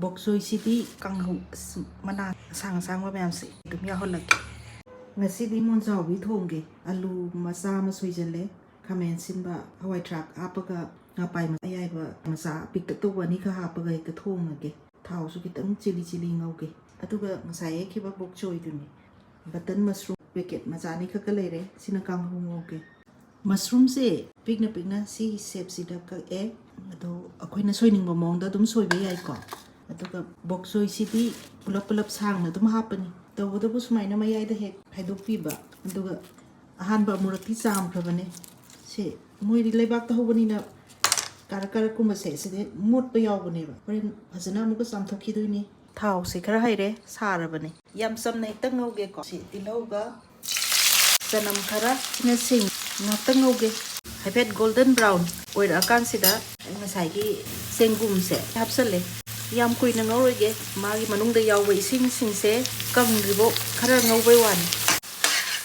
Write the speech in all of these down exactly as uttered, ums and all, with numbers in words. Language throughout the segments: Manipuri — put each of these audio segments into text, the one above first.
ꯕꯣꯛ ꯆꯣꯏꯁꯤꯗꯤ ꯀꯥꯡꯍꯧ ꯑꯁ, ꯃꯅꯥ ꯑꯁꯥꯡ ꯑꯁꯥꯡꯕ ꯃꯌꯥꯝꯁꯦ ꯑꯗꯨꯝ ꯌꯥꯎꯍꯜꯂꯒꯦ꯫ ꯉꯁꯤꯗꯤ ꯃꯣꯟꯖꯥꯎꯕꯤ ꯊꯣꯡꯒꯦ꯫ ꯑꯂꯨ ꯃꯆꯥ ꯑꯃ ꯁꯣꯏꯖꯜꯂꯦ, ꯈꯥꯃꯦꯟ ꯑꯁꯤꯟꯕ, ꯍꯋꯥꯏ ꯊ꯭ꯔꯥꯛ ꯍꯥꯞꯄꯒ ꯉꯥꯄꯥꯏ ꯑꯌꯥꯏꯕ ꯃꯆꯥ ꯄꯤꯛꯇꯛ ꯇꯧꯕ ꯑꯅꯤꯈꯛ ꯍꯥꯞꯄꯒ ꯍꯦꯛꯇ ꯊꯣꯡꯉꯒꯦ꯫ ꯊꯥꯎꯁꯨ ꯈꯤꯇꯪ ꯆꯤꯂꯤ ꯆꯤꯂꯤ ꯉꯧꯒꯦ꯫ ꯑꯗꯨꯒ ꯉꯁꯥꯏ ꯍꯦꯛꯈꯤꯕ ꯕꯣꯛ ꯆꯣꯏꯗꯨꯅꯤ, ꯕꯇꯟ ꯃꯁꯔꯨꯝ ꯄꯦꯀꯦꯠ ꯃꯆꯥ ꯑꯅꯤꯈꯛꯀ ꯂꯩꯔꯦ꯫ ꯁꯤꯅ ꯀꯥꯡꯍꯧ ꯉꯧꯒꯦ꯫ ꯃꯁꯔꯨꯝꯁꯦ ꯄꯤꯛꯅ ꯄꯤꯛꯅ ꯁꯤ ꯁꯦꯞꯁꯤꯗ ꯀꯛꯑꯦ꯫ ꯑꯗꯣ ꯑꯩꯈꯣꯏꯅ ꯁꯣꯏꯅꯤꯡꯕ ꯃꯑꯣꯡꯗ ꯑꯗꯨꯝ ꯁꯣꯏꯕ ꯌꯥꯏꯀꯣ꯫ ꯑꯗꯨꯒ ꯕꯣꯛ ꯆꯣꯏꯁꯤꯗꯤ ꯄꯨꯂꯞ ꯄꯨꯂꯞ ꯁꯥꯡꯅ ꯑꯗꯨꯝ ꯍꯥꯞꯄꯅꯤ꯫ ꯇꯧꯕꯇꯕꯨ ꯁꯨꯃꯥꯏꯅ ꯃꯌꯥꯏꯗ ꯍꯦꯛ ꯈꯥꯏꯗꯣꯛꯄꯤꯕ꯫ ꯑꯗꯨꯒ ꯑꯍꯥꯟꯕ ꯑꯃꯨꯔꯛꯇꯤ ꯆꯥꯝꯈ꯭ꯔꯕꯅꯦ꯫ ꯁꯦ, ꯃꯣꯏꯗꯤ ꯂꯩꯕꯥꯛꯇ ꯍꯧꯕꯅꯤꯅ ꯀꯥꯔꯛ ꯀꯥꯔꯛꯀꯨꯝꯕꯁꯦ ꯁꯤꯗ ꯃꯣꯠꯄ ꯌꯥꯎꯕꯅꯦꯕ꯫ ꯍꯣꯔꯦꯟ ꯐꯖꯅ ꯑꯃꯨꯛꯀ ꯆꯥꯝꯊꯣꯛꯈꯤꯗꯣꯏꯅꯤ꯫ ꯊꯥꯎꯁꯦ ꯈꯔ ꯍꯩꯔꯦ, ꯁꯥꯔꯕꯅꯦ꯫ ꯌꯥꯝ ꯆꯝꯅ ꯍꯦꯛꯇ ꯉꯧꯒꯦꯀꯣ꯫ ꯁꯤ ꯇꯤꯜꯍꯧꯒ ꯆꯅꯝ ꯈꯔ ꯁꯤꯅ ꯁꯤꯡ ꯉꯥꯛꯇ ꯉꯧꯒꯦ꯫ ꯍꯥꯏꯐꯦꯠ ꯒꯣꯜꯗꯟ ꯕ꯭ꯔꯥꯎꯟ ꯑꯣꯏꯔꯛꯑꯀꯥꯟꯁꯤꯗ ꯉꯁꯥꯏꯒꯤ ꯆꯦꯡꯒꯨꯝꯁꯦ ꯍꯥꯞꯆꯜꯂꯦ꯫ ꯌꯥꯝ ꯀꯨꯏꯅ ꯉꯧꯔꯣꯏꯒꯦ꯫ ꯃꯥꯒꯤ ꯃꯅꯨꯡꯗ ꯌꯥꯎꯕ ꯏꯁꯤꯡꯁꯤꯡꯁꯦ ꯀꯪꯗ꯭ꯔꯤꯕꯣꯛ ꯈꯔ ꯉꯧꯕꯩ ꯋꯥꯅꯤ꯫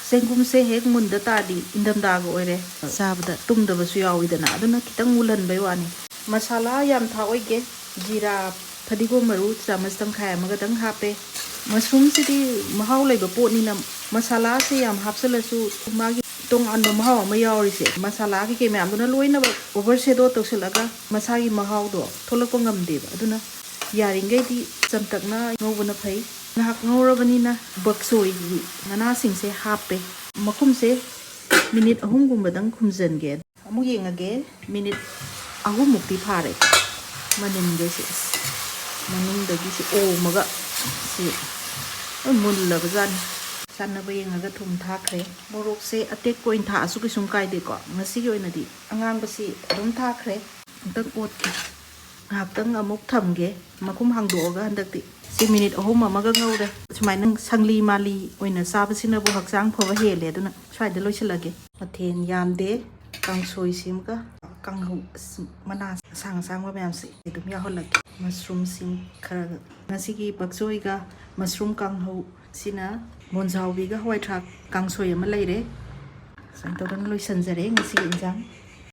ꯆꯦꯡꯒꯨꯝꯁꯦ ꯍꯦꯛ ꯃꯨꯟꯗ ꯇꯥꯔꯗꯤ ꯏꯪꯊꯝꯊꯥꯒ ꯑꯣꯏꯔꯦ, ꯆꯥꯕꯗ ꯇꯨꯝꯗꯕꯁꯨ ꯌꯥꯎꯋꯤꯗꯅ, ꯑꯗꯨꯅ ꯈꯤꯇꯪ ꯃꯨꯜꯍꯟꯕꯩ ꯋꯥꯅꯤ꯫ ꯃꯁꯥꯂꯥ ꯌꯥꯝ ꯊꯥꯛꯑꯣꯏꯒꯦ꯫ ꯖꯤꯔꯥ, ꯐꯗꯤꯒꯣꯝ ꯃꯔꯨ ꯆꯥꯃꯁ ꯇꯪꯈꯥꯏ ꯑꯃꯒꯗꯪ ꯍꯥꯞꯄꯦ꯫ ꯃꯁꯔꯨꯝꯁꯤꯗꯤ ꯃꯍꯥꯎ ꯂꯩꯕ ꯄꯣꯠꯅꯤꯅ ꯃꯁꯥꯂꯥꯁꯦ ꯌꯥꯝ ꯍꯥꯞꯆꯜꯂꯁꯨ ꯃꯥꯒꯤ ꯇꯣꯉꯥꯟꯕ ꯃꯍꯥꯎ ꯑꯃ ꯌꯥꯎꯔꯤꯁꯦ, ꯃꯁꯥꯂꯥ ꯀꯩꯀꯩ ꯃꯌꯥꯝꯗꯨꯅ ꯂꯣꯏꯅꯃꯛ ꯑꯣꯚꯔ ꯁꯦꯗꯣ ꯇꯧꯁꯤꯜꯂꯒ ꯃꯁꯥꯒꯤ ꯃꯍꯥꯎꯗꯣ ꯊꯣꯛꯂꯛꯄ ꯉꯝꯗꯦꯕ꯫ ꯑꯗꯨꯅ ꯌꯥꯔꯤꯈꯩꯗꯤ ꯆꯝꯇꯛꯅ ꯉꯧꯕꯅ ꯐꯩ꯫ ꯉꯥꯏꯍꯥꯛ ꯉꯧꯔꯕꯅꯤꯅ ꯕꯛꯁꯣꯏꯒꯤ ꯃꯅꯥꯁꯤꯡꯁꯦ ꯍꯥꯞꯄꯦ꯫ ꯃꯈꯨꯝꯁꯦ ꯃꯤꯅꯤꯠ ꯑꯍꯨꯝꯒꯨꯝꯕꯗꯪ ꯈꯨꯝꯖꯤꯟꯒꯦ꯫ ꯑꯃꯨꯛ ꯌꯦꯡꯉꯒꯦ, ꯃꯤꯅꯤꯠ ꯑꯍꯨꯝꯃꯨꯛꯇꯤ ꯐꯥꯔꯦ꯫ ꯃꯅꯤꯟꯒꯁꯦ ꯑꯁ, ꯃꯅꯨꯡꯗꯒꯤꯁꯦ ꯑꯣꯝꯃꯒ ꯁꯤ ꯂꯣꯏ ꯃꯨꯜꯂꯕꯖꯥꯠꯅꯤ꯫ ꯆꯥꯟꯅꯕ ꯌꯦꯡꯉꯒ ꯊꯨꯝ ꯊꯥꯛꯈ꯭ꯔꯦ꯫ ꯃꯣꯔꯣꯛꯁꯦ ꯑꯇꯦꯛꯄ ꯑꯣꯏꯅ ꯊꯥꯛꯑꯁꯨ ꯀꯩꯁꯨꯝ ꯀꯥꯏꯗꯦꯀꯣ꯫ ꯉꯁꯤꯒꯤ ꯑꯣꯏꯅꯗꯤ ꯑꯉꯥꯡꯕꯁꯤ ꯑꯗꯨꯝ ꯊꯥꯛꯈ꯭ꯔꯦ꯫ ꯑꯝꯇꯪ ꯑꯣꯠꯀꯦ꯫ ꯉꯥꯏꯍꯥꯛꯇꯪ ꯑꯃꯨꯛ ꯊꯝꯒꯦ꯫ ꯃꯈꯨꯝ ꯍꯥꯡꯗꯣꯛꯑꯒ ꯍꯟꯗꯛꯇꯤ꯫ ꯁꯤ ꯃꯤꯅꯤꯠ ꯑꯍꯨꯝ ꯑꯃꯒ ꯉꯧꯔꯦ꯫ ꯁꯨꯃꯥꯏꯅ ꯁꯪꯂꯤ ꯃꯥꯂꯤ ꯑꯣꯏꯅ ꯆꯥꯕꯁꯤꯅꯕꯨ ꯍꯛꯆꯥꯡ ꯐꯕ ꯍꯦꯜꯂꯦ꯫ ꯑꯗꯨꯅ ꯁ꯭ꯋꯥꯏꯗ ꯂꯣꯏꯁꯤꯜꯂꯒꯦ꯫ ꯃꯊꯦꯜ ꯌꯥꯝꯗꯦ꯫ ꯀꯥꯡꯁꯣꯏꯁꯤꯃꯒ ꯀꯥꯡꯍꯧ ꯑꯁ, ꯃꯅꯥ ꯑꯁꯥꯡ ꯑꯁꯥꯡꯕ ꯃꯌꯥꯝꯁꯦ ꯑꯗꯨꯝ ꯌꯥꯎꯍꯜꯂꯒꯦ꯫ ꯃꯁꯔꯨꯝꯁꯤꯡ ꯈꯔꯒ꯫ ꯉꯁꯤꯒꯤ ꯕꯛꯆꯣꯏꯒ ꯃꯁꯔꯨꯝ ꯀꯥꯡꯍꯧ ꯁꯤꯅ ꯃꯣꯟꯖꯥꯎꯕꯤꯒ ꯍꯋꯥꯏ ꯊ꯭ꯔꯥꯛ ꯀꯥꯡꯁꯣꯏ ꯑꯃ ꯂꯩꯔꯦ꯫ ꯁꯨꯃꯥꯏꯅ ꯇꯧꯗꯅ ꯂꯣꯏꯁꯤꯟꯖꯔꯦ ꯉꯁꯤꯒꯤ ꯏꯟꯖꯥꯡ꯫